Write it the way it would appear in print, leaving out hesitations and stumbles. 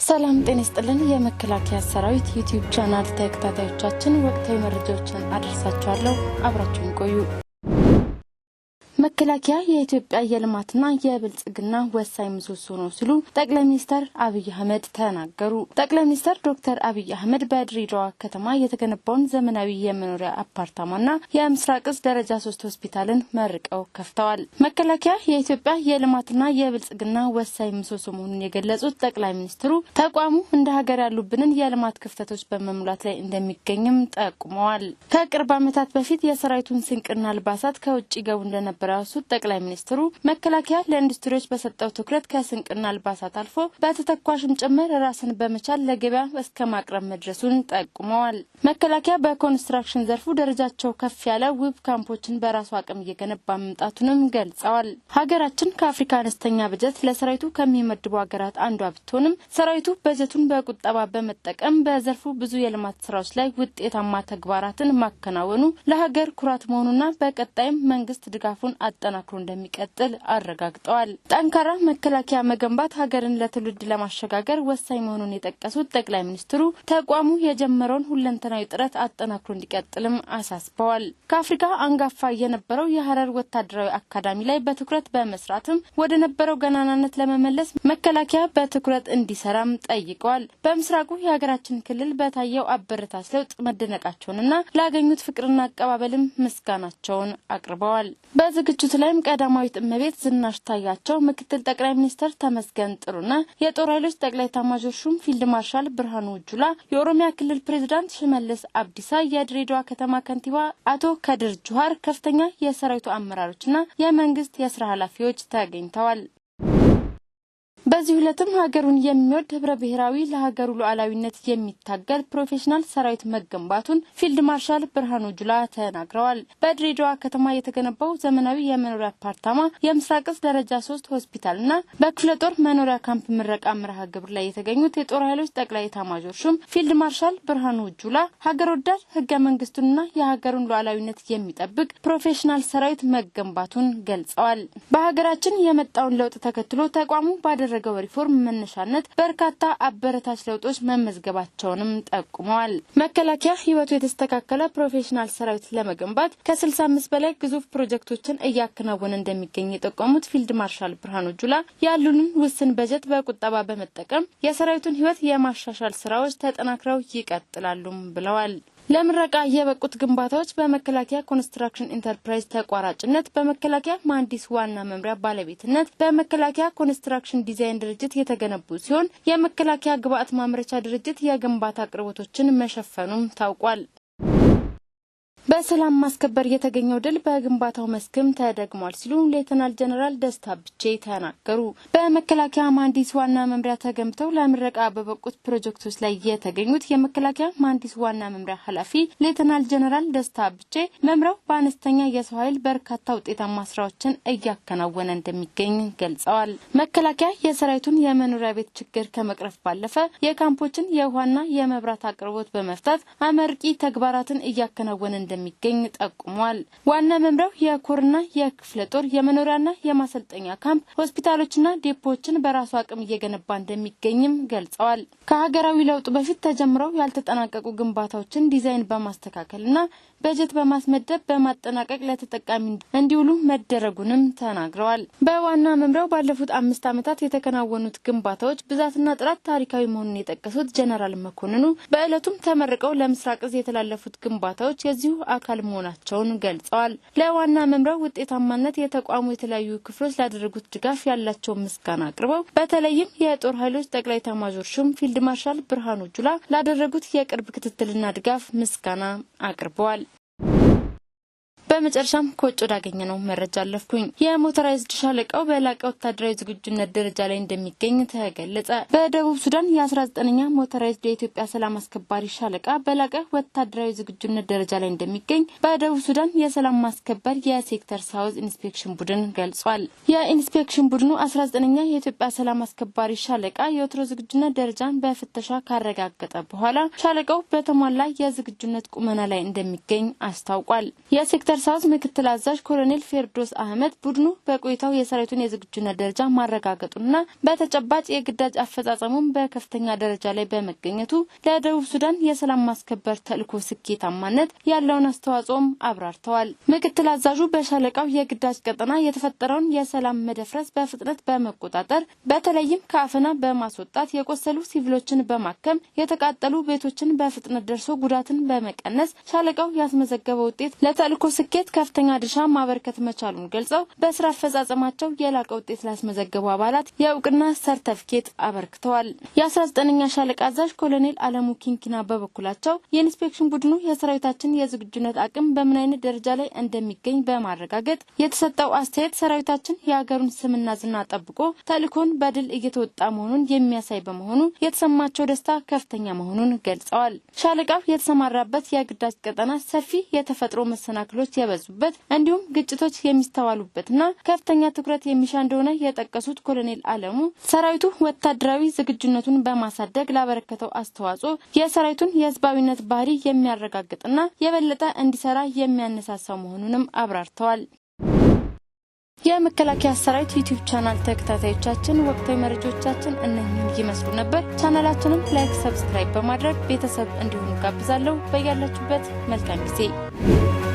ሰላም ጤና ይስጥልን። የመከላከያ ሰራዊት ዩቲዩብ ቻናል ተከታታዮቻችን፣ ወቅታዊ መረጃዎችን አደርሳችኋለሁ። አብራችሁን ቆዩ። መከላከያ የኢትዮጵያ የልማትና የብልጽግና ወሳኝ ምሰሶ ነው ሲሉ ጠቅላይ ሚኒስትር አብይ አህመድ ተናገሩ። ጠቅላይ ሚኒስትር ዶክተር አብይ አህመድ በድሬዳዋ ከተማ የተገነባውን ዘመናዊ የመኖሪያ አፓርታማና የምስራቅ እዝ ደረጃ 3 ሆስፒታልን መርቀው ከፍተዋል። መከላከያ የኢትዮጵያ የልማትና የብልጽግና ወሳኝ ምሰሶ መሆኑን የገለጹት ጠቅላይ ሚኒስትሩ ተቋሙ እንደ ሀገር ያሉብንን የልማት ክፍተቶች በመሙላት ላይ እንደሚገኝም ጠቁመዋል። ከቅርብ ዓመታት በፊት የሰራዊቱን ስንቅና አልባሳት ከውጭ ይገቡ እንደነበረ ያወሱት ጠቅላይ ሚኒስትሩ መከላከያ ለኢንዱስትሪዎች በሰጠው ትኩረት ከስንቅና አልባሳት አልፎ በተተኳሽም ጭምር ራስን በመቻል ለገበያ እስከ ማቅረብ መድረሱን ጠቁመዋል። መከላከያ በኮንስትራክሽን ዘርፉ ደረጃቸው ከፍ ያለ ውብ ካምፖችን በራሱ አቅም እየገነባ መምጣቱንም ገልጸዋል። ሀገራችን ከአፍሪካ አነስተኛ በጀት ለሰራዊቱ ከሚመድቡ ሀገራት አንዷ ብትሆንም ሰራዊቱ በጀቱን በቁጠባ በመጠቀም በዘርፉ ብዙ የልማት ስራዎች ላይ ውጤታማ ተግባራትን ማከናወኑ ለሀገር ኩራት መሆኑና በቀጣይም መንግስት ድጋፉን አጠናክሮ እንደሚቀጥል አረጋግጠዋል። ጠንካራ መከላከያ መገንባት ሀገርን ለትውልድ ለማሸጋገር ወሳኝ መሆኑን የጠቀሱት ጠቅላይ ሚኒስትሩ ተቋሙ የጀመረውን ሁለንተናዊ ጥረት አጠናክሮ እንዲቀጥልም አሳስበዋል። ከአፍሪካ አንጋፋ የነበረው የሀረር ወታደራዊ አካዳሚ ላይ በትኩረት በመስራትም ወደ ነበረው ገናናነት ለመመለስ መከላከያ በትኩረት እንዲሰራም ጠይቀዋል። በምስራቁ የሀገራችን ክልል በታየው አበረታች ለውጥ መደነቃቸውንና ላገኙት ፍቅርና አቀባበልም ምስጋናቸውን አቅርበዋል። በዝግጅቱ ላይም ቀዳማዊት እመቤት ዝናሽ ታያቸው፣ ምክትል ጠቅላይ ሚኒስትር ተመስገን ጥሩነህ፣ የጦር ኃይሎች ጠቅላይ ኤታማዦር ሹም ፊልድ ማርሻል ብርሃኑ ጁላ፣ የኦሮሚያ ክልል ፕሬዝዳንት ሽመልስ አብዲሳ፣ የድሬዳዋ ከተማ ከንቲባ አቶ ከድር ጁሃር፣ ከፍተኛ የሰራዊቱ አመራሮችና የመንግስት የስራ ኃላፊዎች ተገኝተዋል። በዚህ ዕለትም ሀገሩን የሚወድ፣ ህብረ ብሔራዊ፣ ለሀገሩ ሉዓላዊነት የሚታገል ፕሮፌሽናል ሰራዊት መገንባቱን ፊልድ ማርሻል ብርሃኑ ጁላ ተናግረዋል። በድሬዳዋ ከተማ የተገነባው ዘመናዊ የመኖሪያ አፓርታማ፣ የምስራቅ እዝ ደረጃ 3 ሆስፒታልና በክፍለ ጦር መኖሪያ ካምፕ ምረቃ መርሃ ግብር ላይ የተገኙት የጦር ኃይሎች ጠቅላይ ኤታማዦር ሹም ፊልድ ማርሻል ብርሃኑ ጁላ ሀገር ወዳድ፣ ህገ መንግስቱንና የሀገሩን ሉዓላዊነት የሚጠብቅ ፕሮፌሽናል ሰራዊት መገንባቱን ገልጸዋል። በሀገራችን የመጣውን ለውጥ ተከትሎ ተቋሙ ባደረገው ሪፎርም መነሻነት በርካታ አበረታች ለውጦች መመዝገባቸውንም ጠቁመዋል። መከላከያ ህይወቱ የተስተካከለ ፕሮፌሽናል ሰራዊት ለመገንባት ከ65 በላይ ግዙፍ ፕሮጀክቶችን እያከናወነ እንደሚገኝ የጠቆሙት ፊልድ ማርሻል ብርሃኑ ጁላ ያሉንን ውስን በጀት በቁጠባ በመጠቀም የሰራዊቱን ህይወት የማሻሻል ስራዎች ተጠናክረው ይቀጥላሉም ብለዋል። ለምረቃ የበቁት ግንባታዎች በመከላከያ ኮንስትራክሽን ኢንተርፕራይዝ ተቋራጭነት፣ በመከላከያ መሐንዲስ ዋና መምሪያ ባለቤትነት፣ በመከላከያ ኮንስትራክሽን ዲዛይን ድርጅት የተገነቡ ሲሆን የመከላከያ ግብዓት ማምረቻ ድርጅት የግንባታ አቅርቦቶችን መሸፈኑም ታውቋል። በሰላም ማስከበር የተገኘው ድል በግንባታው መስክም ተደግሟል ሲሉ ሌተናል ጀነራል ደስታ አብቼ ተናገሩ። በመከላከያ መሐንዲስ ዋና መምሪያ ተገንብተው ለምረቃ በበቁት ፕሮጀክቶች ላይ የተገኙት የመከላከያ መሐንዲስ ዋና መምሪያ ኃላፊ ሌተናል ጀነራል ደስታ አብቼ መምሪያው በአነስተኛ የሰው ኃይል በርካታ ውጤታማ ስራዎችን እያከናወነ እንደሚገኝ ገልጸዋል። መከላከያ የሰራዊቱን የመኖሪያ ቤት ችግር ከመቅረፍ ባለፈ የካምፖችን የውሃና የመብራት አቅርቦት በመፍታት አመርቂ ተግባራትን እያከናወነ እንደሚገኝ ጠቁሟል። ዋና መምሪያው የኮርና የክፍለ ጦር የመኖሪያና የማሰልጠኛ ካምፕ፣ ሆስፒታሎችና ዴፖዎችን በራሱ አቅም እየገነባ እንደሚገኝም ገልጸዋል። ከሀገራዊ ለውጡ በፊት ተጀምረው ያልተጠናቀቁ ግንባታዎችን ዲዛይን በማስተካከልና በጀት በማስመደብ በማጠናቀቅ ለተጠቃሚ እንዲውሉ መደረጉንም ተናግረዋል። በዋና መምሪያው ባለፉት 5 ዓመታት የተከናወኑት ግንባታዎች ብዛትና ጥራት ታሪካዊ መሆኑን የጠቀሱት ጀነራል መኮንኑ በዕለቱም ተመርቀው ለምስራቅ እዝ የተላለፉት ግንባታዎች የዚሁ አካል መሆናቸውን ገልጸዋል። ለዋና መምሪያው ውጤታማነት የተቋሙ የተለያዩ ክፍሎች ላደረጉት ድጋፍ ያላቸውን ምስጋና አቅርበው በተለይም የጦር ኃይሎች ጠቅላይ ኤታማዦር ሹም ፊልድ ማርሻል ብርሃኑ ጁላ ላደረጉት የቅርብ ክትትልና ድጋፍ ምስጋና አቅርበዋል። በመጨረሻም ከውጭ ወዳገኘነው መረጃ አለፍኩኝ። የሞተራይዝድ ሻለቃው በላቀ ወታደራዊ ዝግጁነት ደረጃ ላይ እንደሚገኝ ተገለጸ። በደቡብ ሱዳን የ19ኛ ሞተራይዝድ የኢትዮጵያ ሰላም አስከባሪ ሻለቃ በላቀ ወታደራዊ ዝግጁነት ደረጃ ላይ እንደሚገኝ በደቡብ ሱዳን የሰላም ማስከበር የ Sector South inspection ቡድን ገልጿል። የ inspection ቡድኑ 19ኛ የኢትዮጵያ ሰላም አስከባሪ ሻለቃ የወትሮ ዝግጁነት ደረጃን በፍተሻ ካረጋገጠ በኋላ ሻለቃው በተሟላ የዝግጁነት ቁመና ላይ እንደሚገኝ አስታውቋል። የሴክተር ሴክተር ሳውዝ ምክትል አዛዥ ኮሎኔል ፌርዶስ አህመድ ቡድኑ በቆይታው የሰራዊቱን የዝግጁነት ደረጃ ማረጋገጡና በተጨባጭ የግዳጅ አፈጻጸሙን በከፍተኛ ደረጃ ላይ በመገኘቱ ለደቡብ ሱዳን የሰላም ማስከበር ተልዕኮ ስኬታማነት ያለውን አስተዋጽኦም አብራርተዋል። ምክትል አዛዡ በሻለቃው የግዳጅ ቀጠና የተፈጠረውን የሰላም መደፍረስ በፍጥነት በመቆጣጠር፣ በተለይም ከአፈና በማስወጣት፣ የቆሰሉ ሲቪሎችን በማከም፣ የተቃጠሉ ቤቶችን በፍጥነት ደርሶ ጉዳትን በመቀነስ ሻለቃው ያስመዘገበው ውጤት ለተልዕኮ ስኬት ከፍተኛ ድርሻ ማበርከት መቻሉን ገልጸው፣ በስራ አፈጻጸማቸው የላቀ ውጤት ላስመዘገቡ አባላት የእውቅና ሰርተፍኬት አበርክተዋል። የ19ኛ ሻለቃ አዛዥ ኮሎኔል አለሙ ኪንኪና በበኩላቸው የኢንስፔክሽን ቡድኑ የሰራዊታችን የዝግጁነት አቅም በምን አይነት ደረጃ ላይ እንደሚገኝ በማረጋገጥ የተሰጠው አስተያየት ሰራዊታችን የሀገሩን ስምና ዝና ጠብቆ ተልዕኮን በድል እየተወጣ መሆኑን የሚያሳይ በመሆኑ የተሰማቸው ደስታ ከፍተኛ መሆኑን ገልጸዋል። ሻለቃው የተሰማራበት የግዳጅ ቀጠና ሰፊ የተፈጥሮ መሰናክሎች የበዙበት እንዲሁም ግጭቶች የሚስተዋሉበትና ከፍተኛ ትኩረት የሚሻ እንደሆነ የጠቀሱት ኮሎኔል አለሙ፣ ሰራዊቱ ወታደራዊ ዝግጁነቱን በማሳደግ ላበረከተው አስተዋጽኦ የሰራዊቱን የህዝባዊነት ባህሪ የሚያረጋግጥና የበለጠ እንዲሰራ የሚያነሳሳው መሆኑንም አብራርተዋል። የመከላከያ ሰራዊት ዩቲዩብ ቻናል ተከታታዮቻችን፣ ወቅታዊ መረጃዎቻችን እነኝህን ይመስሉ ነበር። ቻናላችንን like፣ subscribe በማድረግ ቤተሰብ እንዲሆኑ ጋብዛለሁ። በያላችሁበት መልካም ጊዜ።